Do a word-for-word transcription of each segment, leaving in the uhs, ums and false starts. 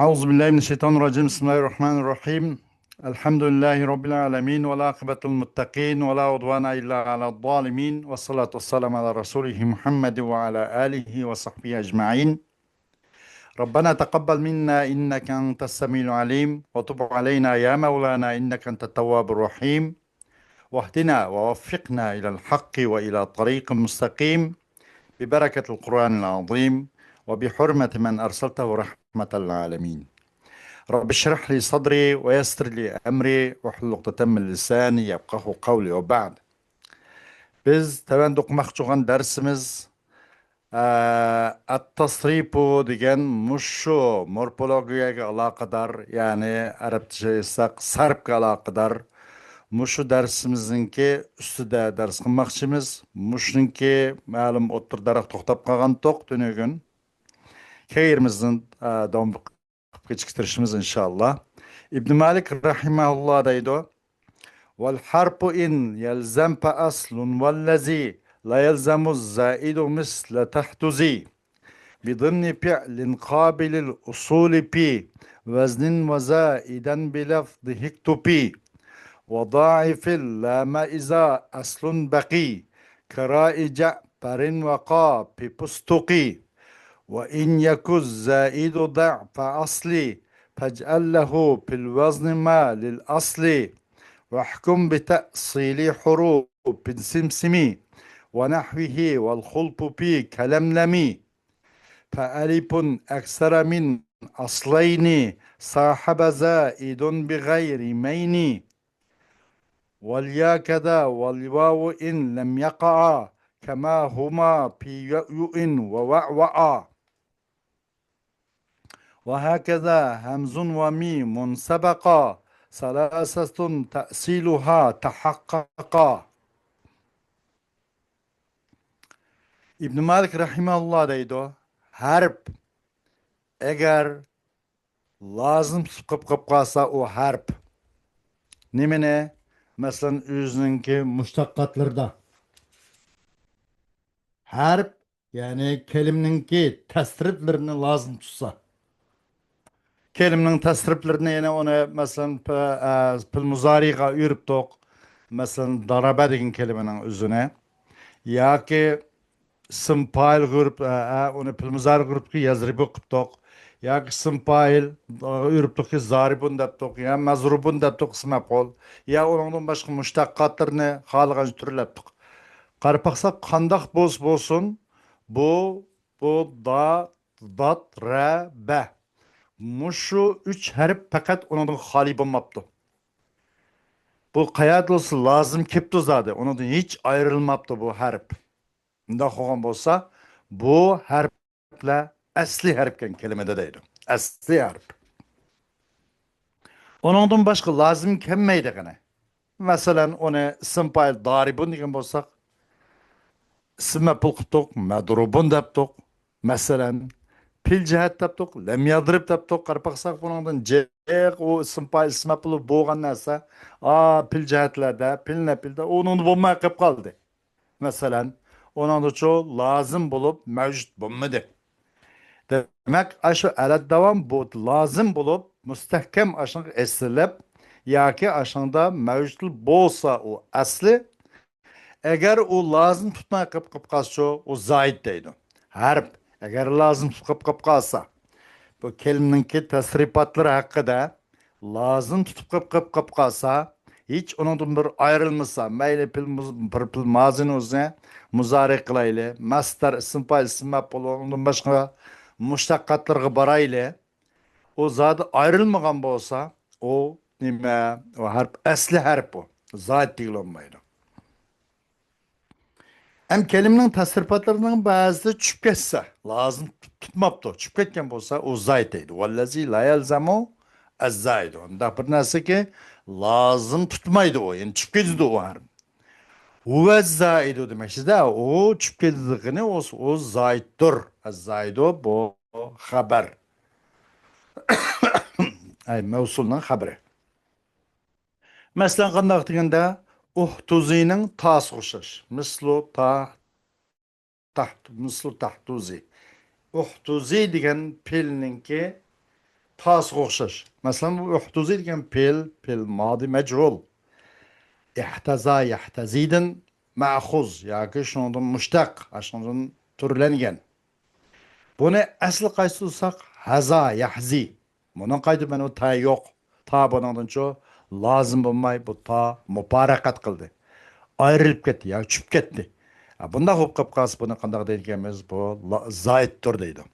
أعوذ بالله من الشيطان الرجيم. بسم الله الرحمن الرحيم. الحمد لله رب العالمين، والعاقبة للمتقين، ولا عدوان إلا على الظالمين، والصلاة والسلام على رسوله محمد وعلى آله وصحبه أجمعين. ربنا تقبل منا إنك أنت السميع العليم، وتب علينا يا مولانا إنك أنت التواب الرحيم. واهدنا ووفقنا إلى الحق وإلى طريق مستقيم ببركة القرآن العظيم وبحرمة من أرسلته رحمة للعالمين. رب اشرح لي صدري ويسر لي أمري واحلل عقدة من لساني يفقهوا قولي وبعد. بىز تۆۋەندە ئوقۇماقچى بولغان دەرسىمىز ئەتتەسرىپۇ دېگەن مۇشۇ مورفولوگىيەگە ئالاقىدار، يەنى ئەرەبچە ئېيتساق سەرپكە ئالاقىدار مۇشۇ دەرسىمىزنىڭكى ئۈستىدە دەرس قىلماقچىمىز. مۇشۇنىڭكى مەلۇم ئوتتۇرىداراق توختاپ قالغانتۇق تۈنۈگۈن. كەيرىمىزدىن داۋام قىلىپ كېچىكتۈرۈشىمىز ئىنشاللا. ئىبن مالىك رەھىمەھۇللا دەيدۇ، والحرف إن يلزم فأصل، والذي لا يلزم الزائد مثل تحتذي، بضمن فعل قابل الأصول في وزن وزائدا بلفظه اكتفي، وضاعف اللام إذا أصل بقي كراء جعفر وقا في فستق، وإن يك الزائد ضعف أصل فاجعل له في الوزن ما للأصل، واحكم بتأصيل حروف سمسم ونحوه والخلف في كلملم، فألف أكثر من أصلين صاحب زائد بغير مين، واليا كذا والواو إن لم يقعا كما هما في يؤيؤ ووعوعا. وهكذا همز وميم سبقا ثلاثة تأصيلها تحققا. ئىبن مالىك رەھىمەھۇللا دەيدۇ، ھەرپ ئەگەر لازىم تۇتۇپ قېلىپ قالسا، ئۇ ھەرپ. نېمىنى؟ مەسىلەن، ئۆزىنىڭكى مۇشتەققاتلىرىدا ھەرپ، يەنى كەلىمىنىڭكى تەسرىپلىرىنى لازىم تۇتسا. كەلىمىنىڭ تەسرىپلىرىنى يەنە ئۇنى، مەسىلەن، پە-، ئە، پېئىل مۇزارىغا ئۆرۈپتۇق. مەسىلەن، دارابە دېگەن كەلىمىنىڭ ئۆزىنى. ياكى ئىسىم پائىلغا ئۆرۈپ، ئە، ئە، ئۇنى پېئىل مۇزارىغا ئۆرۈپتۇق، يەزرىبۇ قىپتۇق. ياكى ئىسىم پائىلغا ئۆرۈپتۇقكى، زارىبۇن دەپتۇق، يا مەزرۇبۇن دەپتۇق، ئىسىم مەپئۇل. يا ئۇنىڭدىن باشقا مۇشتەققاتلىرىنى خالىغانچە تۈرلەپتۇق. قاراپ باقساق، قانداق بولسا بولسۇن، بۇ، بۇ دا، دات، رە، بە. مۇشۇ ئۈچ ھەرپ پەقەت ئۇنىڭدىن خالىي بولماپتۇ. بۇ قەيەردە بولسا لازىم كېپتۇ زادى، ئۇنىڭدىن ھېچ ئايرىلماپتۇ بۇ ھەرپ. مۇنداق بولغان بولسا، بۇ ھەرپلەر ئەسلىي ھەرپكەن كەلىمىدە دەيدۇ. ئەسلىي ھەرپ. ئۇنىڭدىن باشقا لازىم كەلمەيدىغىنى. مەسىلەن، ئۇنى ئىسىم پائىل دارىبۇن دېگەن بولساق، ئىسىم مەپئۇل قىپتۇق، مەدرۇبۇن دەپتۇق. مەسىلەن، پېئىل جەھەت دەپتۇق، لەم يەدرىب دەپتۇق. قاراپ باقساق، بۇنىڭدىن جىق ئۇ ئىسىم پائىل، ئىسىم مەپئۇل بولغان نەرسە، ئا، پېئىل جەھەتلەردە، پېئىل نەپئىلدە ئۇنىڭدا بولماي قېلىپ قالدى. مەسىلەن، ئۇنىڭدىچۇ لازىم بولۇپ مەۋجۇت بولمىدى. دېمەك، ئاشۇ ئەلەت داۋام بۇ لازىم بولۇپ، مۇستەھكەم ئاشۇنىڭغا ئېسىلىپ ياكى ئاشۇنىڭدا مەۋجۇت بولسا ئۇ ئەسلى، ئەگەر ئۇ لازىم تۇتماي قېلىپ، قېلىپ قالسىچۇ، ئۇ زايىد دەيدۇ. ھەرپ ئەگەر لازىم تۇتۇپ قېلىپ، قېلىپ قالسا، بۇ كەلىمىنىڭكى تەسرىپاتلىرى ھەققىدە لازىم تۇتۇپ قېلىپ، قېلىپ، قېلىپ قالسا، ھېچ ئۇنىڭدىن بىر ئايرىلمىسا، مەيلى پېئىل مۇز-، بىر پېئىل مازىنى ئۆزىنى مۇزارى قىلايلى، مەسدەر، ئىسىم پائىل، ئىسىم مەپئۇل، ئۇنىڭدىن باشقا مۇشتەققاتلىرىغا بارايلى. ئۇ زادى ئايرىلمىغان بولسا، ئۇ نېمە؟ ئۇ ھەرپ، ئەسلى ھەرپ ئۇ. زايىد دېگىلى بولمايدۇ. ئەم كەلىمىنىڭ تەسرىپاتلىرىنىڭ بەزىسى چۈشۈپ كەتسە، لازىم تۇت-، تۇتماپتۇ. چۈشۈپ كەتكەن بولسا، ئۇ زايىد دەيدۇ. والذي لا يلزم الزائد. ئۇنداق بىر نەرسىكى، لازىم تۇتمايدۇ ئۇ. يەنى چۈشۈپ كېتىدۇ ئۇ ھەرپ. ھۇۋە زائىدۇ دېمەكچىدە، ئۇ چۈشۈپ كېتىدىغىنى ئۇ، ئۇ زايىدتۇر. ئەز زائىدۇ بۇ خەبەر. ئەي، مەۋسۇلنىڭ خەبىرى. مەسىلەن، قانداق دېگەندە، ئۇھتۇزىنىڭ تاسىغا ئوخشاش. مىسلۇ تا، تاھت، مىسلۇ تاھتۇزى. ئۇھتۇزى دېگەن پېئىلنىڭكى خاسىغا ئوخشاش. مەسىلەن، بۇ ئۇھتۇزى دېگەن پېئىل، پېئىل مادى مەجھۇل. ئىھتازا يەھتەزىدىن مەخۇز ياكى شۇنىڭدىن مۇشتەق، ئاشۇنىڭدىن تۈرلەنگەن. بۇنى ئەسلى قايسى تۇتساق، ھەزا يەھزى. بۇنىڭ قايدا مەنۇ تا يوق. تا بۇنىڭدىنچۇ لازىم بولماي، بۇ تا مۇپارەقەت قىلدى. ئايرىلىپ كەتتى يا چۈشۈپ كەتتى. ھە، بۇنداق بولۇپ قېلىپ قالسا، بۇنى قانداق دەيدىكەنمىز؟ بۇ لا-، زايىتتۇر دەيدۇ.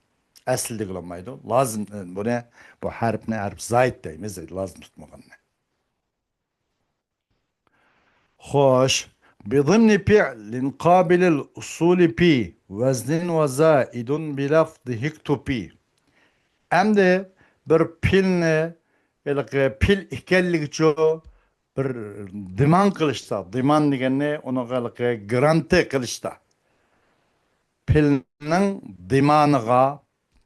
ئەسلى دېگىلى بولمايدۇ. لازىم، بۇنى، بۇ ھەرپنى ھەرپ زايىت دەيمىز، لازىم تۇتمىغاننى. خوش. بضمن فعل قابل الأصول في وزن وزائد بلفظه اكتفي. ئەمدى بىر پېئىلنى، ھېلىقى پېئىل ئىكەنلىكىچۇ بىر دىمان قىلىشتا، دىمان دېگەننى ئۇنىڭغا ھېلىقى گارانتى قىلىشتا. پېئىلنىڭ دىمانىغا،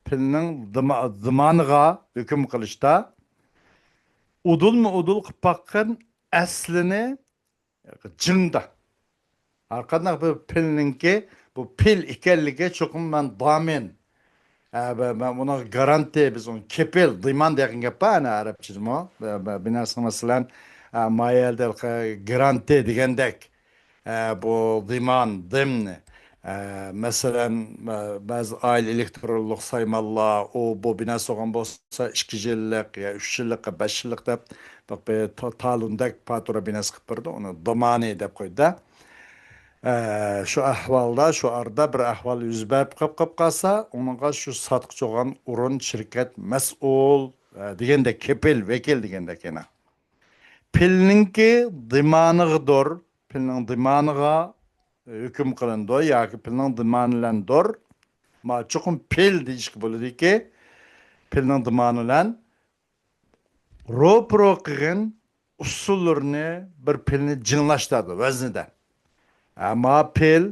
پېئىلنىڭ دىما-، دىمانىغا ھۆكۈم قىلىشتا ئۇدۇلمۇ ئۇدۇل قىلىپ باققىن ئەسلىنى جىڭدا. ھەرقانداق بىر پېئىلنىڭكى بۇ پېئىل ئىكەنلىكى چوقۇم مەن دامىن. ئە، بە-، مەن ئۇنىڭغا گارانتى، بىز ئۇنى كېپىل، دىمان دېگەن گەپ بار، ئەنە ئەرەبچىدىمۇ. بە-، بە-، بىناسىڭ مەسىلەن، ئە، ما يەردە گارانتى دېگەندەك. ئە، بۇ دىمان، دىمن، ئە، مەسىلەن، ئە، بەزى ئائىلە ئېلېكترونلۇق سايمانلار، ئۇ، بۇ بىنا سالغان بولسا ئىككى يىللىق يا ئۈچ يىللىق، بەش يىللىق دەپ، بىر تا-، تالوندەك پاتۇرا بىناسى قىلىپ بېرىدۇ، ئۇنى دىمانى دەپ قويىدۇ. ئە، شۇ ئەھۋالدا، شۇ ئارىدا بىر ئەھۋال يۈز بېرىپ قاپ-، قاپ قالسا، ئۇنىڭغا شۇ ساتقۇچى بولغان ئورۇن، شىركەت مەسئۇل، ئە، دېگەندەك، كېپىل، ۋەكىل دېگەندەك يەنە. پېئىلنىڭكى دىمانىغىدۇر، پېئىلنىڭ دىمانىغا ھۆكۈم قىلىنىدۇ ياكى پېئىلنىڭ دىمانى بىلەندۇر. ما چوقۇم پېئىل دېيىشكە بولىدۇكى، پېئىلنىڭ دىمانى بىلەن روپۇرو قىلغىن ئۇسسۇللىرىنى بىر پېئىلنى جىڭلاشتۇرىدۇ ۋەزنىدە. ئەمما پېئىل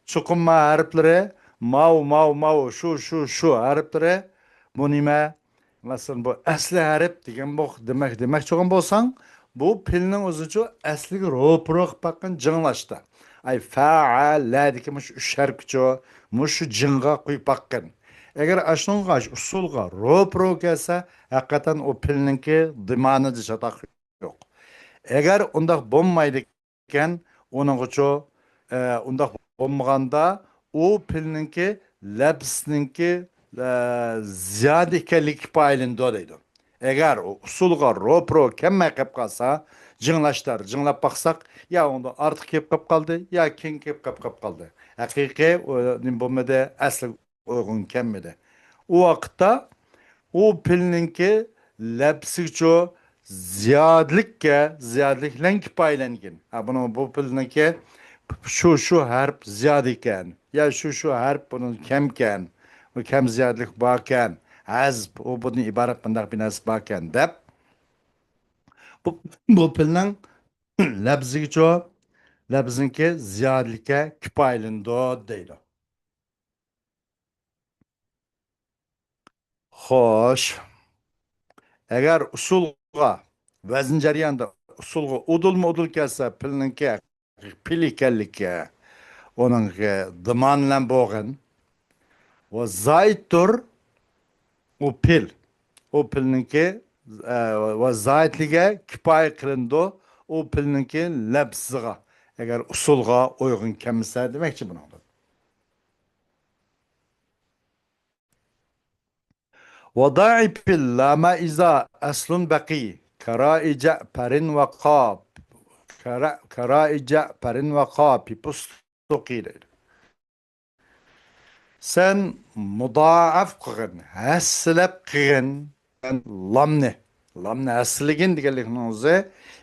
چوقۇم ما ھەرپلىرى، ماۋ، ماۋ، ماۋ، شۇ، شۇ، شۇ ھەرپلىرى، بۇ نېمە؟ مەسىلەن، بۇ ئەسلى ھەرپ دېگەن بۇ دېمەك، دېمەكچى بولغان بولساڭ، بۇ پېئىلنىڭ ئۆزىچۇ ئەسلىگە روپۇرو قىلىپ باققىن جىڭلاشتا. ئاي، فەئەلەدىكى مۇشۇ ئۈچ ھەرپكىچۇ، مۇشۇ جىڭغا قويۇپ باققىن. ئەگەر ئاشۇنىڭغا، ئۇسسۇلغا روپۇرو كەلسە، ھەقىقەتەن ئۇ پېئىلنىڭكى دىمانىدا چاتاق يوق. ئەگەر ئۇنداق بولمايدىكەن، ئۇنىڭغىچۇ، ئە، ئۇنداق بولمىغاندا، ئۇ پېئىلنىڭكى لەپزنىڭكى، ئە، زىيادە ئىكەنلىكى كىپايىلىنىدۇ دەيدۇ. ئەگەر ئۇ ئۇسسۇلغا روپۇرو كەلمەي قېلىپ قالسا، جىڭلاشتار، جىڭلاپ باقساق، يا ئۇندا ئارتۇق كېلىپ قېلىپ قالدى، يا كېيىن كېلىپ قېلىپ قېلىپ قالدى. ھەقىقىي ئۇ نېمە بولمىدى، ئەسلى ئۇيغۇن كەلمىدى. ئۇ ۋاقىتتا ئۇ پېئىلنىڭكى لەپزىگىچۇ زىيادىلىككە، زىيادىلىك بىلەن كىپايىلەنگەن. ھە، بۇنىڭ، بۇ پېئىلنىڭكى شۇ، شۇ ھەرپ زىيادە ئىكەن، يا شۇ، شۇ ھەرپ بۇنىڭ كەمكەن، بۇ كەم زىيادىلىك باركەن، ھەزپ، ئۇ بۇدىن ئىبارەت بۇنداق بىر نەرسە باركەن دەپ، بۇ، بۇ پېئىلنىڭ لەپزىگىچۇ، لەپزنىڭكى زىيادىلىككە كىپايىلىنىدۇ دەيدۇ. خوش. ئەگەر ئۇسسۇلغا، ۋەزىن جەريانىدا ئۇسسۇلغا ئۇدۇلمۇ ئۇدۇل كەلسە، پېئىلنىڭكى پېئىل ئىكەنلىكى، ئۇنىڭكى دىمان بىلەن بولغىن. ۋە زايىتتۇر، ئۇ پېئىل. ئۇ پېئىلنىڭكى، ئە، ۋە زايىتلىكى كىپايە قىلىنىدۇ، ئۇ پېئىلنىڭكى لەپزىغا. ئەگەر ئۇسسۇلغا ئۇيغۇن كەلمىسە دېمەكچى بۇنىڭدىن. وضاعف اللام إذا أصل بقي كراء جعفر وقا، كراء، كراء جعفر وقا في فستق دەيدۇ. سەن مۇدائەپ قىلغىن، ھەسسىلەپ قىلغىن لامنى. لامنى ھەسسىلىگىن دېگەنلىكنىڭ ئۆزى،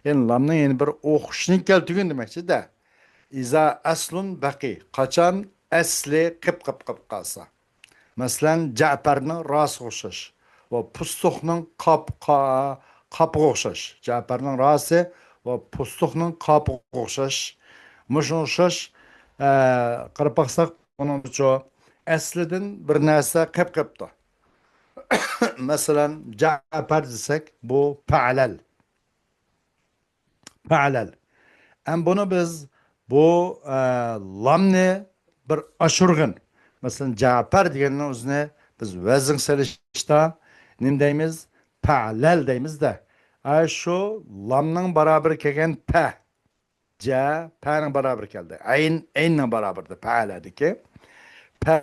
يەنى لامنىڭ يەنە بىر ئوخشىشىنى كەلتۈرگىن دېمەكچىدە. ئىزا ئەسلۇن بەقى، قاچان ئەسلى قىپ، قىپ، قىپ قالسا. مەسىلەن، جەپەرنىڭ راسىغا ئوخشاش ۋە پۇستۇقنىڭ قاپ-، قا-، قاپىغا ئوخشاش. جەپەرنىڭ راسى ۋە پۇستۇقنىڭ قاپىغا ئوخشاش. مۇشۇنىڭغا ئوخشاش، ئە، قاراپ باقساق، ئۇنىڭغىچۇ ئەسلىدىن بىر نەرسە قېپ قېپتۇ. مەسىلەن، جەپەر دېسەك، بۇ پەئلەل. پەئلەل. ئەم بۇنى بىز بۇ، ئە، لامنى بىر ئاشۇرغىن. مەسىلەن، جەپەر دېگەننىڭ ئۆزىنى بىز ۋەزىن سېلىشتا نېمە دەيمىز؟ پەلەل دەيمىز-دە. ئە، شۇ لامنىڭ بارابىرى كەلگەن پە. جە، پەنىڭ بارابىرى كەلدى. ئەين، ئەيننىڭ بارابىرىدە پەلەدىكى. پە،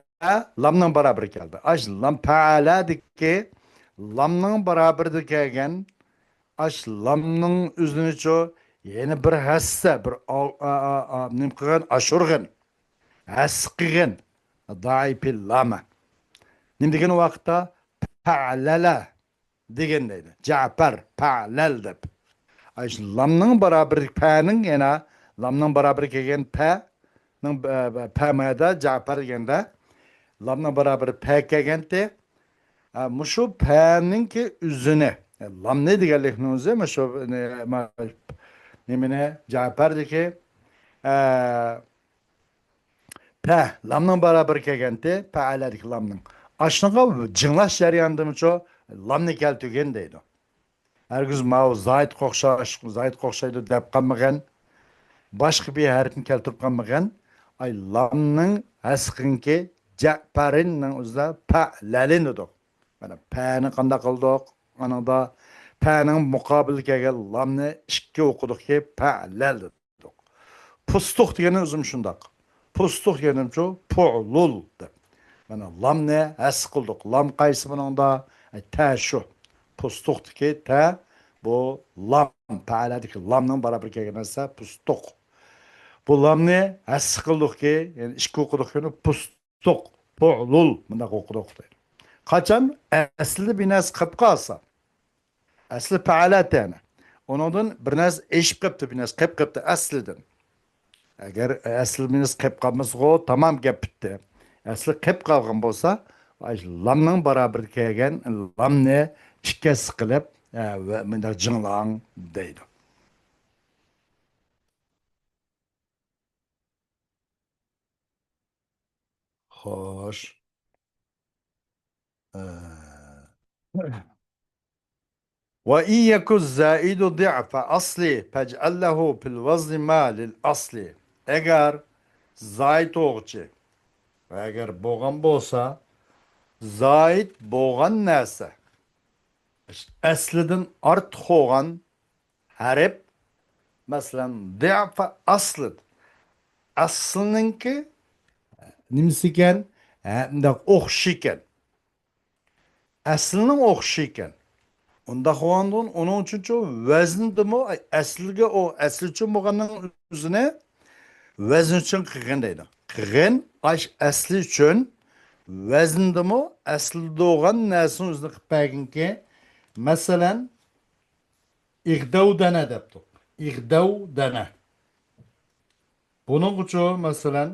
لامنىڭ بارابىرى كەلدى. ئاش لام پەلەدىكى لامنىڭ بارابىرىدە كەلگەن ئاش لامنىڭ ئۆزىنىچۇ يەنە بىر ھەسسە، بىر ئا-، ئا-، ئا-، ئا-، نېمە قىلغان؟ ئاشۇرغىن. ھەسسە قىلغىن. دائىپىل لامە. نېمە دېگەن ۋاقىتتا؟ پەلەلە. دېگەن دەيدۇ. جەپەر، پەلەل دەپ. ئاي، شۇ لامنىڭ بارابىرى پەنىڭ يەنە، لامنىڭ بارابىرى كەلگەن پەنىڭ، ئە، پەمەدە جەپەر دېگەندە، لامنىڭ بارابىرى پە كەلگەنتى. ئە، مۇشۇ پەنىڭكى ئۆزىنى، لامنى دېگەنلىكنىڭ ئۆزى، مۇشۇ، نېمىنى، جەپەردىكى، ئە، پە، لامنىڭ بارابىرى كەلگەنتى، پەئەلەدىكى لامنىڭ. ئاشۇنىڭغا جىڭلاش جەريانىدىمۇچۇ لامنى كەلتۈرگىن دەيدۇ. ھەرگىز ماۋۇ زايىتقا ئوخشاش، زايىتقا ئوخشايدۇ دەپ قالمىغىن. باشقا بىر ھەرپنى كەلتۈرۈپ قالمىغىن. ئاي، لامنىڭ ھەسقىنكى جەپەرىننىڭ ئۆزىدە پەئلەلىن دېدۇق. مانا، پەنى قانداق قىلدۇق؟ ئانىڭدا پەنىڭ مۇقابىلىگە كەلگەن لامنى ئىككى ئوقۇدۇقكى، پەئلەل دېدۇق. پۇستۇق دېگىنى ئۆزۈم شۇنداق. پۇستۇق دېگىنىمچۇ؟ پۇئلۇل دەپ. مانا لامنى ھەس قىلدۇق. لام قايسى بۇنىڭدا؟ ئە، تە شۇ. پۇستۇقتىكى تە بۇ لام. پەئەلەدىكى لامنىڭ بارابىرى كەلگەن نەرسە پۇستۇق. بۇ لامنى ھەس قىلدۇقكى، يەنى ئىككى ئوقۇدۇقكى، پۇستۇق، پۇئلۇل، مۇنداق ئوقۇدۇق دەيدۇ. قاچان ئەسلىدە بىر نەرسە قېلىپ قالسا، ئەسلى پەئەلەتەنە. ئۇنىڭدىن بىر نەرسە ئېشىپ قېپتۇ، بىر نەرسە قېلىپ قېپتۇ ئەسلىدىن. ئەگەر ئەسلى بىر نەرسە قېلىپ قالمىسىغۇ، تامام گەپ پۈتتى. ئەسلى قېلىپ قالغان بولسا، ئاشۇ لامنىڭ بارابىرىگە كەلگەن لامنى ئىككى ھەسسە قىلىپ، ئە، ۋە مۇنداق جىڭلاڭ دەيدۇ. خوش. ئە. وإن يك الزائد ضعف أصل فاجعل له في الوزن ما للأصل. ئەگەر زايىت بولغۇچى ۋە ئەگەر بولغان بولسا، زايىت بولغان نەرسە ئەسلىدىن ئارتۇق بولغان ھەرپ، مەسىلەن، ضعف أصل. ئەسلىنىڭكى نېمىسى ئىكەن؟ ھە، مۇنداق ئوخشىشى ئىكەن. ئەسلىنىڭ ئوخشىشى ئىكەن. ئۇنداق بولغاندىن ئۇنىڭ ئۈچۈنچۇ ۋەزندىمۇ، ئەسلىگە ئۇ، ئەسلى ئۈچۈن بولغاننىڭ ئۆزىنى ۋەزن ئۈچۈن قىلغىن دەيدۇ. قىلغىن ئاش ئەسلى ئۈچۈن ۋەزندىمۇ ئەسلىدە بولغان نەرسىنىڭ ئۆزىنى قىلىپ بەرگىنكى، مەسىلەن، ئىغدەۋدەنە دەپتۇق. ئىغدەۋدەنە. بۇنىڭغىچۇ، مەسىلەن،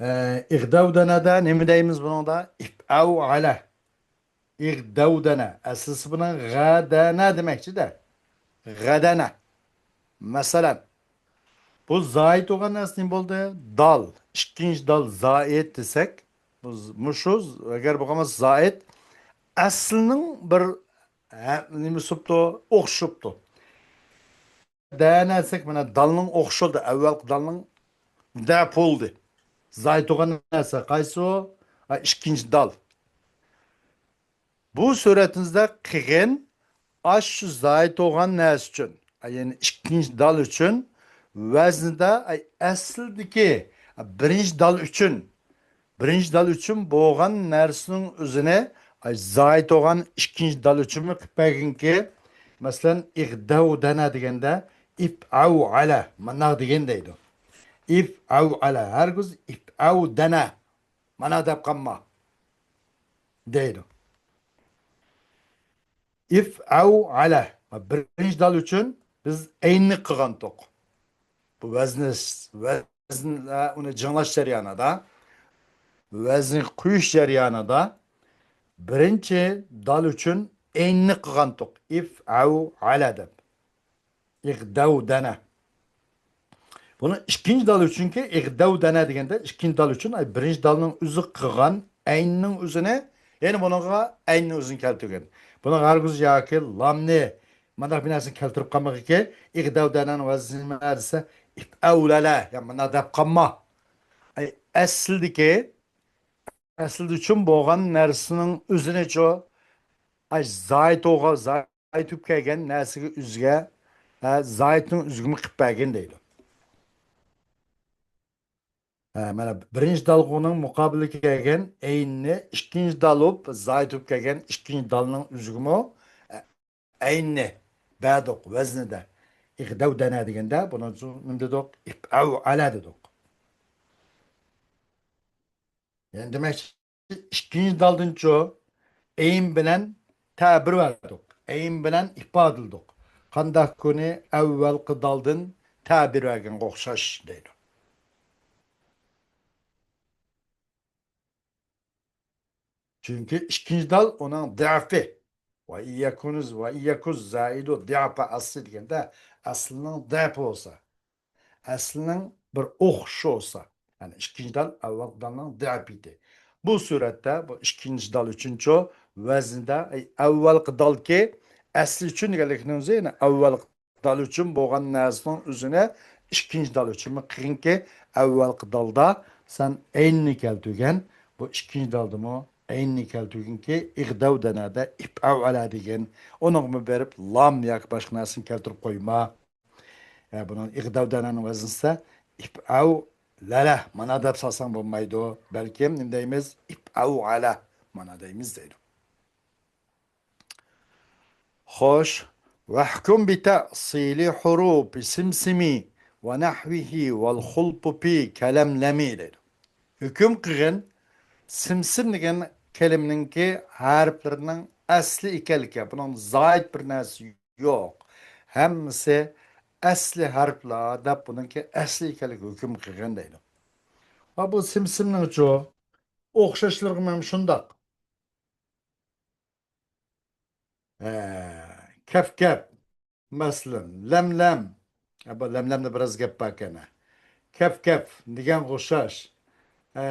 ئە، ئىغدەۋدەنەدە نېمە دەيمىز بۇنىڭدا؟ ئىپئەۋئەلە. ئىغدەۋدەنە. ئەسلىسى بۇنىڭ غەدەنە دېمەكچىدە. غەدەنە. مەسىلەن، بۇ زايىت بولغان نەرسە نېمە بولدى؟ دال. ئىككىنچى دال زايىت دېسەك، بۇ ز-، مۇشۇ ز-، ئەگەر بولغان بولسا زايىت، ئەسلىنىڭ بىر، ھە، نېمىسى بوپتۇ؟ ئوخشىشىپتۇ. دەنە دېسەك، مانا دالنىڭ ئوخشىشى بولدى. ئەۋۋەلقى دالنىڭ دەپ بولدى. زايىت بولغان نەرسە قايسى ئۇ؟ ھە، ئىككىنچى دال. بۇ سۈرەتىمىزدە قىغىن ئاشۇ زايىت بولغان نەرسە ئۈچۈن، يەنى ئىككىنچى دال ئۈچۈن ۋەزنىدە ئەسلىدىكى بىرىنچى دال ئۈچۈن، بىرىنچى دال ئۈچۈن بولغان نەرسىنىڭ ئۆزىنى زايىت بولغان ئىككىنچى دال ئۈچۈنمۇ قىلىپ بەرگىنكى، مەسىلەن، ئىغدەۋدەنە دېگەندە ئىپئەۋئەلە، مانداق دېگەن دەيدۇ. ئىفئەۋئەلە، ھەرگىز ئىپئەۋدەنە، مانا دەپ قالما دەيدۇ. ئىفئەۋئەلە. بىرىنچى دال ئۈچۈن بىز ئەيننى قىلغانتۇق. بۇ ۋەزنى، ۋەزن، ئۇنى جىڭلاش جەريانىدا، ۋەزن قويۇش جەريانىدا بىرىنچى دال ئۈچۈن ئەيننى قىلغانتۇق. ئىفئەۋئەلە دەپ. ئىغدەۋدەنە. بۇنى ئىككىنچى دال ئۈچۈنكى ئىغدەۋدەنە دېگەندە، ئىككىنچى دال ئۈچۈن، ئاي، بىرىنچى دالنىڭ ئۆزى قىلغان ئەيننىڭ ئۆزىنى، يەنە بۇنىڭغا ئەيننىڭ ئۆزىنى كەلتۈرگەن. بۇنىڭغا ھەرگىز ياكى لامنى، مانداق بىر نەرسىنى كەلتۈرۈپ قالمىغىنكى، ئىغدەۋدەنەنىڭ ۋەزنى نېمە دېسە، ئىپئەۋلەلە، يا مانا دەپ قالما. ئاي، ئەسلىدىكى، ئەسلىدە ئۈچۈن بولغان نەرسىنىڭ ئۆزىنىچۇ، ئاي، زايىت بولغان، زايىت بولۇپ كەلگەن نەرسىگە ئۈزگە، ھە، زايىتنىڭ ئۈزگىمۇ قىلىپ بەرگىن دەيدۇ. ھە، مانا بىرىنچى دالغۇنىڭ مۇقابىلىگە كەلگەن ئەيننى ئىككىنچى دال بولۇپ، زايىت بولۇپ كەلگەن ئىككىنچى دالنىڭ ئۈزگىمۇ، ئە، ئەيننى بەردۇق ۋەزنىدە. ئىغدەۋدەنە دېگەندە بۇنى نېمە دېدۇق؟ ئىپئەۋئەلە دېدۇق. يەنى دېمەكچى، ئىككىنچى دالدىنچۇ ئەين بىلەن تەبىر بەردۇق. ئەين بىلەن ئىپادىلىدۇق. قانداق كۈنى ئەۋۋەلقى دالدىن تەبىر بەرگەنگە ئوخشاش دەيدۇ. چۈنكى ئىككىنچى دال ئۇنىڭ دەپى. ۋە ئىيەكۇنۇز، ۋە ئىيەكۇز زائىدۇ دەپە ئەسلى دېگەندە ئەسلىنىڭ دەپى بولسا، ئەسلىنىڭ بىر ئوخشىشى بولسا، يەنى ئىككىنچى دال ئەۋۋەلقى دالنىڭ دەپىتى. بۇ سۈرەتتە بۇ ئىككىنچى دال ئۈچۈنچى ۋەزىندە، ئەي، ئەۋۋەلقى دالكى ئەسلى ئۈچۈن دېگەنلىكنىڭ ئۆزى، يەنى ئەۋۋەلقى دال ئۈچۈن بولغان نەرسىنىڭ ئۆزىنى ئىككىنچى دال ئۈچۈنمۇ قىلغىنكى، ئەۋۋەلقى دالدا سەن ئەيننى كەلتۈرگەن، بۇ ئىككىنچى دالدىمۇ ئەيننى كەلتۈرگىنكى، ئىغدەۋدەنەدە ئىپئەۋئەلە دېگەن، ئۇنىڭغىمۇ بېرىپ لام ياكى باشقا نەرسىنى كەلتۈرۈپ قويما. ھە، بۇنىڭ ئىغدەۋدەنەنىڭ ۋەزنىسى ئىپئەۋلەلە مانا دەپ سالساڭ بولمايدۇ. بەلكىم نېمە دەيمىز؟ ئىپئەۋئەلە مانا دەيمىز دەيدۇ. خوش. «ۋەھكۇم بىتەئسىلى ھۇرۇپى سىمسىمى ۋە نەھۋىھى ۋەل خۇلپۇپى كەلەملەمى» دەيدۇ. ھۆكۈم قىلغىن، سىمسىم دېگەن كەلىمىنىڭكى ھەرپلىرىنىڭ ئەسلى ئىكەنلىكى، بۇنىڭ زايىت بىر نەرسە يوق. ھەممىسى ئەسلى ھەرپلەر دەپ بۇنىڭكى ئەسلى ئىكەنلىكى ھۆكۈم قىلغىن دەيدۇ. ۋە بۇ سىمسىمنىڭچۇ ئوخشاشلىرىغىمۇ ھەم شۇنداق. ھە، كەپ-كەپ. مەسىلەن، لەم-لەم. ھە، بۇ لەم-لەمدە بىراز گەپ باركەن، ھە. كەپ-كەپ دېگەنگە ئوخشاش. ھە،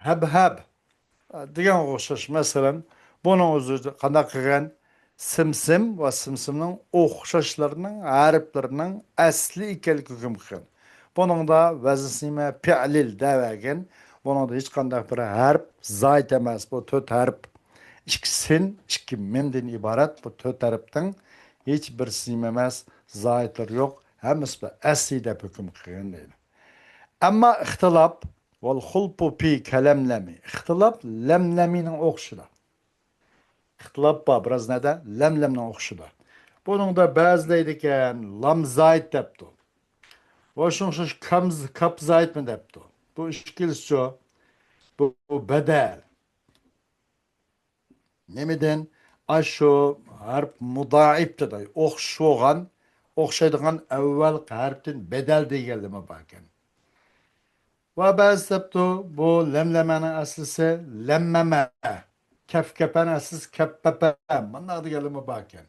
ھەب-ھەب دېگەنگە ئوخشاش. مەسىلەن، بۇنىڭ ئۆزى قانداق قىلغان؟ سىمسىم ۋە سىمسىمنىڭ ئوخشاشلىرىنىڭ ھەرپلىرىنىڭ ئەسلى ئىكەنلىكى ھۆكۈم قىلغان. بۇنىڭدا ۋەزنىسى نېمە؟ پىئلىل دەۋەرگەن. بۇنىڭدا ھېچقانداق بىر ھەرپ زايىت ئەمەس. بۇ تۆت ھەرپ. ئىككى سىن، ئىككى مىمدىن ئىبارەت بۇ تۆت ھەرپنىڭ ھېچ بىرسى نېمە ئەمەس، زايىتلىرى يوق، ھەممىسى بىر ئەسلى دەپ ھۆكۈم قىلغان دەيدۇ. ئەمما ئىختىلاپ، ۋەل خۇلپۇ پى كەلەملەمى. ئىختىلاپ لەملەمىنىڭ ئوخشىشىدا. ئىختىلاپ بار، بىراز نەدە؟ لەملەمنىڭ ئوخشىشىدا. بۇنىڭدا بەزىلەر دېگەن لام زايىت دەپتۇ. ۋە شۇڭا شۇ كام-، كاپ زايىتمۇ دەپتۇ. بۇ ئىككىلىسىچۇ؟ بۇ، بۇ بەدەل. نېمىدىن؟ ئاشۇ ھەرپ مۇدائىپ دېدى. ئوخشىشىپ بولغان، ئوخشايدىغان ئەۋۋەلقى ھەرپتىن بەدەل دېگەنلىمۇ باركەن. ۋە بەزى دەپتۇ، بۇ لەملەمەنىڭ ئەسلىسى لەممەمە، كەپكەپەنىڭ ئەسلىسى كەپپەپە، مۇنداق دېگەنلىمۇ باركەن.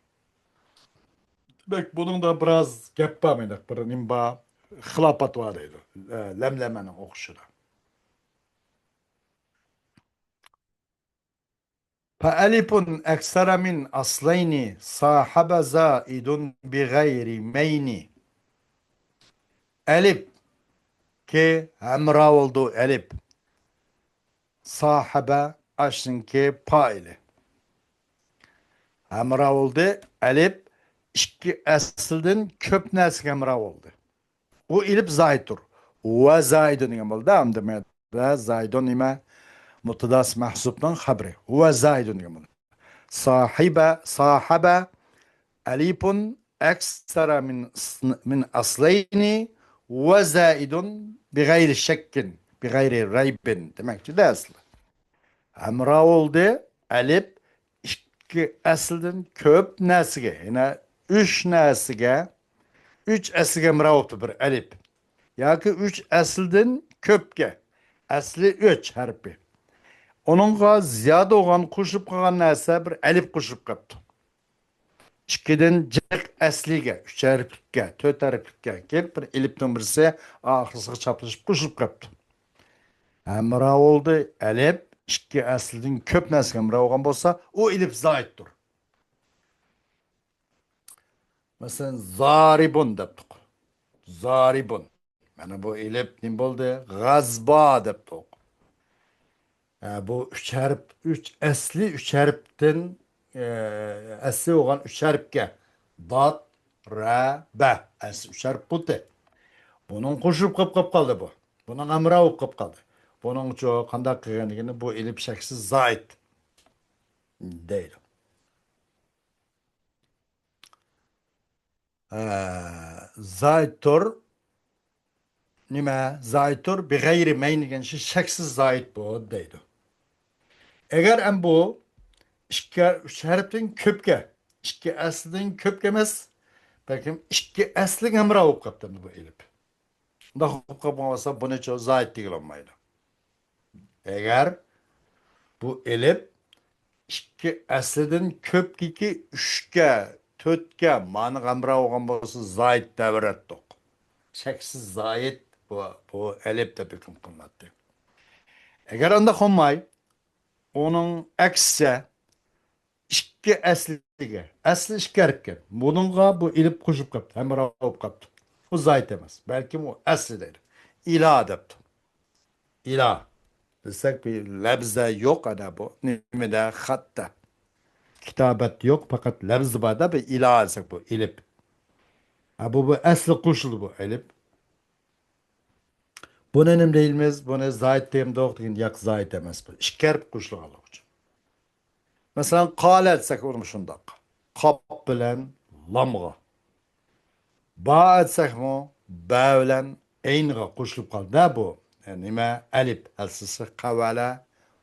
دېمەك، بۇنىڭدا بىراز گەپ بار، مۇنداق بىر نېمە بار، خىلاپات بار دەيدۇ. لەملەمەنىڭ ئوخشىشىدا. فألف أكثر من أصلين صاحب زائد بغير مين. ئەلىپ كى ھەمراھ بولدى، ئەلىپ. ساھىبە ئاشنىڭكى پائىلى. ھەمراھ بولدى، ئەلىپ ئىككى ئەسلىدىن كۆپ نەرسىگە ھەمراھ بولدى. ئۇ ئېلىپ زايىدتۇر. ھۇۋە زايىدۇن دېگەن بولدى. ئەمدى مەدە زايىدۇن نېمە؟ مۇبتاداسى مەھزۇپنىڭ خەبىرى. ھۇۋە زايىدۇن دېگەن بولدى. ساھىبە، ساھەبە، ئەلىپۇن ئەكسەرە مىن، مىن ئەسلەينى ۋە زائىدۇن بىغەيرى شەككىن، بىغەيرى رەيبىن دېمەكچىدە ئەسلى. ھەمراھ بولدى، ئەلىپ ئىككى ئەسلىدىن كۆپ نەرسىگە، يەنى ئۈچ نەرسىگە، ئۈچ ئەسلىگە ھەمراھ بوپتۇ بىر ئەلىپ. ياكى ئۈچ ئەسلىدىن كۆپكە، ئەسلى ئۈچ ھەرپى. ئۇنىڭغا زىيادە بولغان، قوشۇلۇپ قالغان نەرسە بىر ئەلىپ قوشۇلۇپ قاپتۇ. ئىككىدىن جىق ئەسلىگە، ئۈچ ھەرپلىككە، تۆت ھەرپلىككە كېلىپ، بىر ئېلىپنىڭ بىرسى ئاخىرسىغا چاپلىشىپ قوشۇلۇپ قاپتۇ. ھەمراھ بولدى، ئەلىپ ئىككى ئەسلىدىن كۆپ نەرسىگە ھەمراھ بولغان بولسا، ئۇ ئېلىپ زايىتتۇر. مەسىلەن، زارىبۇن دەپتۇق. زارىبۇن. مانا بۇ ئېلىپ نېمە بولدى؟ غەزبا دەپتۇق. ئە، بۇ ئۈچ ھەرپ، ئۈچ ئەسلى ئۈچ ھەرپتىن، ئە، ئەسلى بولغان ئۈچ ھەرپكە، دات، رە، بە، ئەسلى ئۈچ ھەرپ بولدى. بۇنىڭ قوشۇلۇپ قېلىپ، قېلىپ قالدى بۇ. بۇنىڭ ھەمراھى بولۇپ قېلىپ قالدى. بۇنىڭ ئۈچۈن قانداق قىلغىنىگىنى بۇ ئېلىپ شەكسىز زايىت دەيدۇ. ئە، زايىتتۇر. نېمە؟ زايىتتۇر، بىغەيرى مەين دېگەن شۇ شەكسىز زايىت بۇ دەيدۇ. ئەگەر ئەم بۇ ئىككى، ئۈچ ھەرپتىن كۆپكە، ئىككى ئەسلىدىن كۆپكە ئەمەس، بەلكىم ئىككى ئەسلىگە ھەمراھ بولۇپ قاپتۇ بۇ ئېلىپ. ئۇنداق بولۇپ قالغان بولسا، بۇنىچۇ زايىت دېگىلى بولمايدۇ. ئەگەر بۇ ئېلىپ ئىككى ئەسلىدىن كۆپكىكى ئۈچكە، تۆتكە مانىغا ھەمراھ بولغان بولسا، زايىت دەۋرەتتۇق. شەكسىز زايىت بۇ، بۇ ئەلىپ دەپ ھۆكۈم قىلىناتتى. ئەگەر ئانداق بولماي، ئۇنىڭ ئەكسىچە، ئىككى ئەسلىگە، ئەسلى ئىككى ھەرپكەن. بۇنىڭغا بۇ ئېلىپ قوشۇپ قاپتۇ، ھەمراھ بولۇپ قاپتۇ. بۇ زايىت ئەمەس، بەلكىم ئۇ ئەسلى دەيدۇ. ئىلا دەپتۇ. ئىلا دېسەك، بىر لەۋزدە يوق، ئەنە بۇ نېمىدە، خەتتە. كىتابەتتە يوق، پەقەت لەۋزدە بار-دە، بىر ئىلا دېسەك، بۇ ئېلىپ. ھە، بۇ، بۇ ئەسلى قوشۇلدى بۇ ئېلىپ. بۇنى نېمە دەيمىز؟ بۇنى زايىت دەيمدۇق دېگەن، ياق، زايىت ئەمەس بۇ. ئىككى ھەرپ قوشۇلغانلىقى ئۈچۈن. مەسىلەن، قالە دېسەك، ئۇمۇ شۇنداق. قاپ بىلەن لامغا. با دېسەكمۇ، بە بىلەن ئەينغا قوشۇلۇپ قالدى-دە بۇ. نېمە؟ ئەلىپ. ئەسلىسى قەۋەلە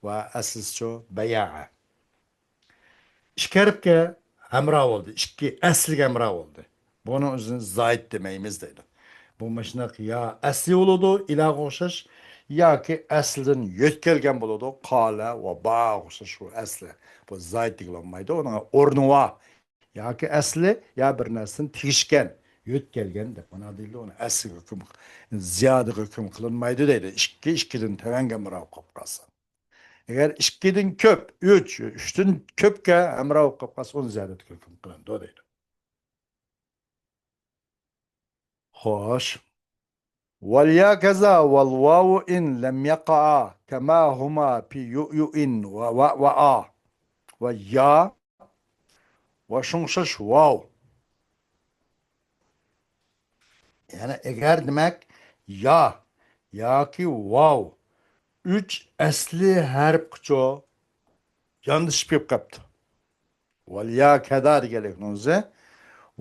ۋە ئەسلىسىچۇ بەيەئە. ئىككى ھەرپكە ھەمراھ بولدى، ئىككى ئەسلىگە ھەمراھ بولدى. بۇنىڭ ئۆزىنى زايىت دېمەيمىز دەيدۇ. بۇ مۇشۇنداق يا ئەسلى بولىدۇ، ئىلاغا ئوخشاش، ياكى ئەسلىدىن يۆتكەلگەن بولىدۇ، قالە ۋە باغا ئوخشاش بۇ ئەسلى. بۇ زايىت دېگىلى بولمايدۇ، ئۇنىڭ ئورنى بار. ياكى ئەسلى، يا بىر نەرسىدىن تېگىشكەن، يۆتكەلگەن دەپ مانا دېيىلىدۇ، ئۇنى ئەسلىگە ھۆكۈم، زىيادىگە ھۆكۈم قىلىنمايدۇ دەيدۇ. ئىككى، ئىككىدىن تۆۋەنگە ھەمراھ بولۇپ قالسا. ئەگەر ئىككىدىن كۆپ، ئۈچ، ئۈچتىن كۆپكە ھەمراھ بولۇپ قالسا، ئۇنى زىيادەتكە ھۆكۈم قىلىنىدۇ دەيدۇ. خوش. واليا كذا والواو إن لم يقعا كما هما في يؤيؤ ووأوأ. ۋە يا ۋە شۇڭشاش ۋاۋ. يەنى ئەگەر دېمەك، يا ياكى ۋاۋ ئۈچ ئەسلى ھەرپكىچۇ ياندىشىپ كېلىپ قاپتۇ. ۋەليا كەدا دېگەنلىكنىڭ ئۆزى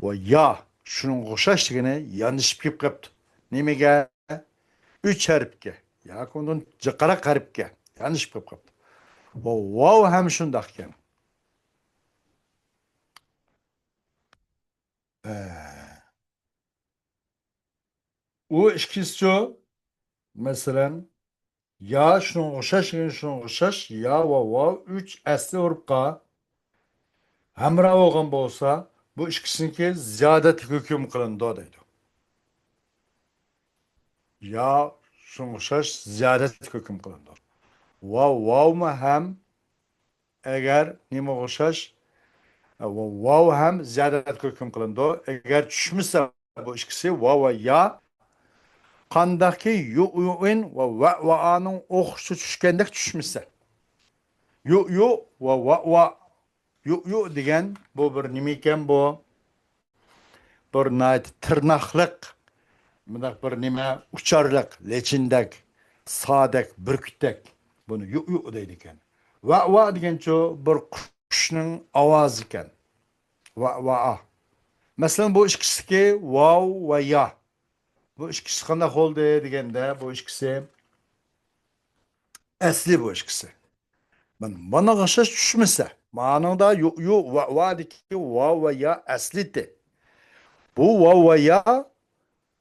ۋە يا شۇنىڭغا ئوخشاش دېگىنى ياندىشىپ كېلىپ قاپتۇ. نېمىگە؟ ئۈچ ھەرپكە ياكى ئۇندىن جىقراق ھەرپكە ياندىشىپ كېلىپ قاپتۇ. ۋە ۋاۋ ھەم شۇنداق ئىكەن. ئە، ئۇ ئىككىسىچۇ؟ مەسىلەن، يا شۇنىڭغا ئوخشاش، شۇنىڭغا ئوخشاش، يا ۋە ۋاۋ ئۈچ ئەسلى ھۇرۇپقا ھەمراھ بولغان بولسا، بۇ ئىككىسىنىڭكى زىيادەتلىك ھۆكۈم قىلىنىدۇ دەيدۇ. يا شۇنىڭغا ئوخشاش زىيادەتلىك ھۆكۈم قىلىنىدۇ. ۋاۋ، ۋاۋمۇ ھەم ئەگەر نېمىگە ئوخشاش؟ ۋاۋ ھەم زىيادەتكە ھۆكۈم قىلىنىدۇ. ئەگەر چۈشمىسە بۇ ئىككىسى، ۋاۋ ۋە يا، قانداقكى يۇئيۇئىن ۋە ۋەئۋائانىڭ ئوخشىشى چۈشكەندەك چۈشمىسە. يۇئيۇ ۋە ۋەئۋا. يۇئيۇ دېگەن بۇ بىر نېمە ئىكەن بۇ؟ بىر ناھايىتى تىرناقلىق، مۇنداق بىر نېمە، ئۇچارلىق، لېچىندەك، سادەك، بۈركۈتتەك. بۇنى يۇئيۇ دەيدىكەن. ۋەئۋا دېگەنچۇ بىر قۇشنىڭ ئاۋازى ئىكەن. ۋەئۋا. مەسىلەن، بۇ ئىككىسىدىكى ۋاۋ ۋە يا. بۇ ئىككىسى قانداق بولدى دېگەندە، بۇ ئىككىسى ئەسلى بۇ ئىككىسى. مانا، مانا ئوخشاش چۈشمىسە، مانىڭدا يۇ، يۇ، ۋا، ۋادىكى ۋاۋ ۋە يا ئەسلىتى. بۇ ۋاۋ ۋە يا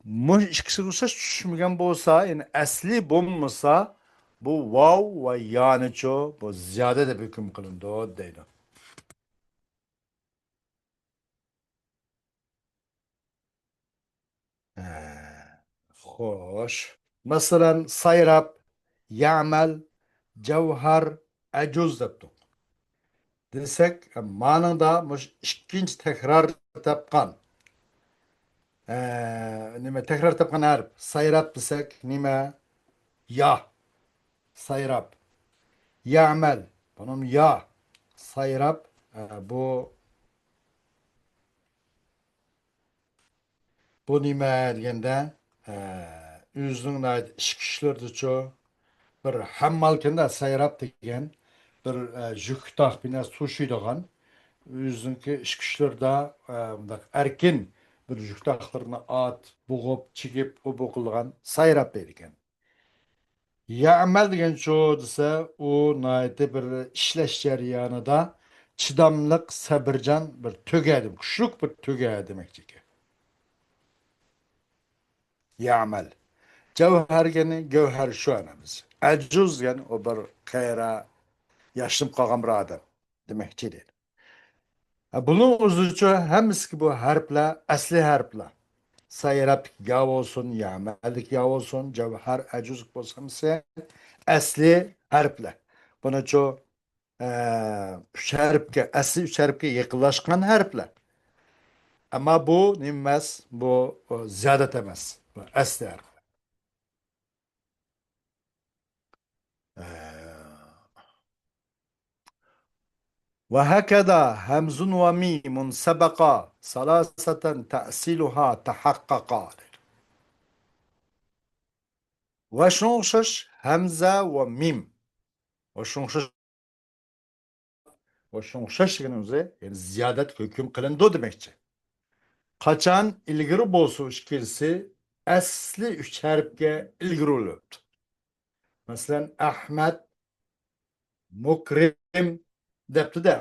مۇ ئىككىسىگە ئوخشاش چۈشمىگەن بولسا، يەنى ئەسلى بولمىسا، بۇ ۋاۋ ۋە يانىچۇ، بۇ زىيادە دەپ ھۆكۈم قىلىنىدۇ دەيدۇ. ھە، خوش. مەسىلەن، سايراپ، يەمەل، جەۋھەر، ئەجۇز دەپتۇق. دېسەك، مانىڭدا مۇشۇ ئىككىنچى تەكرار تاپقان، ھە، نېمە، تەكرار تاپقان ھەرپ. سايراپ دېسەك، نېمە؟ يا. سايراپ. يەمەل. بۇنىمۇ يا. سايراپ، ئە، بۇ، بۇ نېمە دېگەندە، ئە، ئۆزىنىڭ ناھايىتى ئىچكى ئىشلىرىدىچۇ، بىر ھەممالكەندە سايراپ دېگەن، بىر، ئە، يۈك تاق بىنە سۇ چۈشىدىغان، ئۆزىنىڭكى ئىچكى ئىشلىرىدا، ئە، مۇنداق ئەركىن بىر يۈك تاقلىرىنى ئات، بوغۇپ، چىگىپ، ئۇ بۇ قىلىدىغان سايراپ دەيدىكەن. يەمەل دېگەنچۇ دېسە، ئۇ ناھايىتى بىر ئىشلەش جەريانىدا چىداملىق، سەبرىجان بىر تۆگە دېم-، كۈچلۈك بىر تۆگە دېمەكچىكەن. يەمەل. جەۋھەر دېگەن گەۋھەر شۇ ئەنە بىز. ئەجۇز دېگەن ئۇ بىر قېرى، ياشىنىپ قالغان بىر ئادەم دېمەكچى دەيدۇ. ھە، بۇنىڭ ئۆزىچۇ ھەممىسى بۇ ھەرپلەر، ئەسلى ھەرپلەر. سايراپتىكى يا بولسۇن، يەمەلدىكى يا بولسۇن، جەۋھەر، ئەجۇزلۇق بولسا ھەممىسى ئەسلى ھەرپلەر. بۇنىچۇ، ئە، ئۈچ ھەرپكە، ئەسلى ئۈچ ھەرپكە يېقىنلاشقان ھەرپلەر. ئەمما بۇ نېمە ئەمەس، بۇ، ئۇ، زىيادەت ئەمەس. بۇ ئەسلى ھەرپلەر. ئە، وهكذا همز وميم سبقا ثلاثة تأصيلها تحققا. ۋە شۇنىڭغا ئوخشاش ھەمزە ۋە مىم. ۋە شۇنىڭغا ئوخشاش، ۋە شۇنىڭغا ئوخشاش دېگىنىمىز، يەنى زىيادەت ھۆكۈم قىلىنىدۇ دېمەكچى. قاچان ئىلگىرى بولسا ئىككىلىسى ئەسلى ئۈچ ھەرپكە ئىلگىرى بولۇپتۇ. مەسىلەن، ئەھمەد، مۇكرىم دەپتۇ-دە.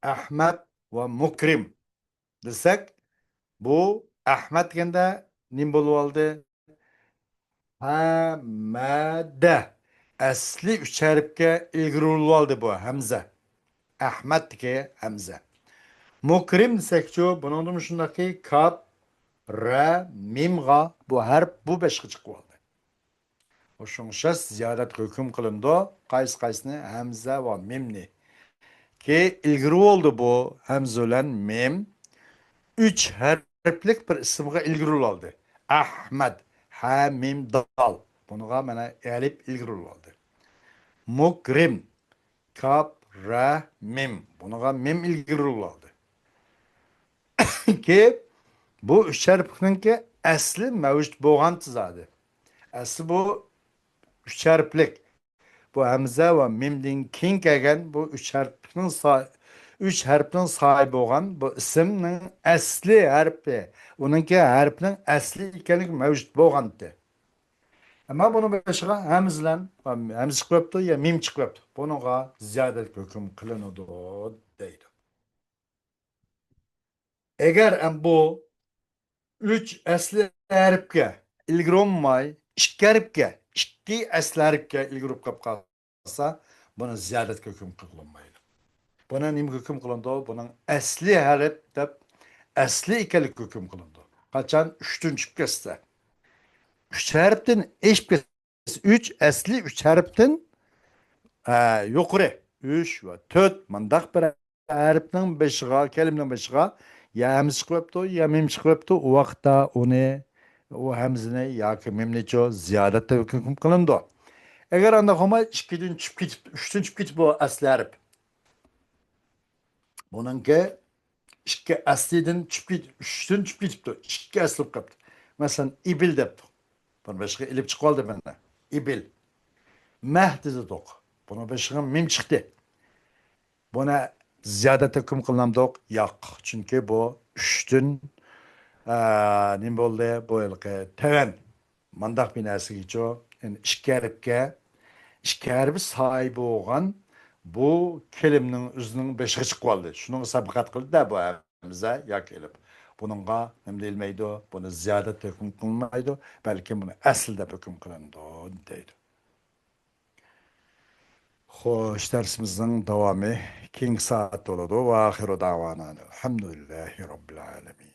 ئەھمەد ۋە مۇكرىم دېسەك، بۇ ئەھمەد دېگەندە نېمە بولۇۋالدى؟ ھەمەدە. ئەسلى ئۈچ ھەرپكە ئىلگىرى بولۇۋالدى بۇ ھەمزە. ئەھمەدتىكى ھەمزە. مۇكرىم دېسەكچۇ، بۇنىڭدىمۇ شۇنداقكى كاپ، رە، مىمغا بۇ ھەرپ بۇ بېشىغا چىقىۋالدى. شۇڭشاش زىيادەت ھۆكۈم قىلىنىدۇ. قايسى قايسىنى؟ ھەمزە ۋە مىمنى. كى ئىلگىرى بولدى بۇ ھەمزە بىلەن مىم. ئۈچ ھەرپلىك بىر ئىسىمغا ئىلگىرى بولدى. ئەھمەد، ھە، مىم، دال. بۇنىڭغا مانا ئەلىپ ئىلگىرى بولدى. مۇكرىم، كاپ، رە، مىم. بۇنىڭغا مىم ئىلگىرى بولدى. كى بۇ ئۈچ ھەرپنىڭكى ئەسلى مەۋجۇت بولغان زادى. ئەسلى بۇ ئۈچ ھەرپلىك. بۇ ھەمزە ۋە مىمدىن كېيىن كەلگەن بۇ ئۈچ ھەرپنىڭ سا-، ئۈچ ھەرپنىڭ ساھىبى بولغان بۇ ئىسىمنىڭ ئەسلى ھەرپى، ئۇنىڭكى ھەرپنىڭ ئەسلى ئىكەنلىكى مەۋجۇت بولغانتى. ئەمما بۇنىڭ بېشىغا ھەمزە بىلەن، ھەمزە چىقىۋەپتۇ يا مىم چىقىۋەپتۇ. بۇنىڭغا زىيادەت ھۆكۈم قىلىنىدۇ دەيدۇ. ئەگەر ئەم بۇ ئۈچ ئەسلى ھەرپكە ئىلگىرى بولماي، ئىككى ھەرپكە، ئىككى ئەسلى ھەرپكە ئىلگىرى بولۇپ قالسا، بۇنى زىيادەتكە ھۆكۈم قىلىنمايدۇ. بۇنى نېمىگە ھۆكۈم قىلىنىدۇ؟ بۇنىڭ ئەسلى ھەرپ دەپ، ئەسلى ئىكەنلىكى ھۆكۈم قىلىنىدۇ. قاچان ئۈچتىن چۈشۈپ كەتسە، ئۈچ ھەرپتىن ئېشىپ كەتسە، ئۈچ ئەسلى ئۈچ ھەرپتىن، ئە، يۇقىرى ئۈچ ۋە تۆت مۇنداق بىر ھەرپنىڭ بېشىغا، كەلىمىنىڭ بېشىغا يا ھەمزە چىقىۋەپتۇ، يا مىم چىقىۋەپتۇ. ئۇ ۋاقىتتا ئۇنى، ئۇ ھەمزىنى ياكى مىمنىچۇ زىيادەت دەپ ھۆكۈم قىلىنىدۇ. ئەگەر ئانداق بولماي، ئىككىدىن چۈشۈپ كېتىپ، ئۈچتىن چۈشۈپ كېتىپ بۇ ئەسلى ھەرپ. بۇنىڭكى ئىككى ئەسلىدىن چۈشۈپ كېتىپ، ئۈچتىن چۈشۈپ كېتىپتۇ. ئىككى ئەسلى بولۇپ قاپتۇ. مەسىلەن، ئىبىل دەپتۇ. بۇنى بېشىغا ئېلىپ چىقىۋالدى مانا. ئىبىل. مەھ دېدۇق. بۇنى بېشىغا مىم چىقتى. بۇنى زىيادەت ھۆكۈم قىلىنامدۇق؟ ياق. چۈنكى بۇ ئۈچتىن، ئە، نېمە بولدى؟ بۇ ھېلىقى تەۋەن. مانداق بىر نەرسىگىچۇ، يەنى ئىككى ھەرپكە، ئىككى ھەرپ ساھىبى بولغان بۇ كەلىمىنىڭ ئۆزىنىڭ بېشىغا چىقىۋالدى. شۇنىڭغا سەبەقەت قىلدى-دە بۇ ھەمزە ياكى ئېلىپ. بۇنىڭغا نېمە دېيىلمەيدۇ؟ بۇنى زىيادەت ھۆكۈم قىلىنمايدۇ، بەلكى بۇنى ئەسلى دەپ ھۆكۈم قىلىنىدۇ، دەيدۇ. خوش، دەرسىمىزنىڭ داۋامى كېيىنكى سائەتتە بولىدۇ. ۋە ئاخىرۇ دەۋانا ئەلھەمدۇلىللاھى رەببىل ئالەمىن.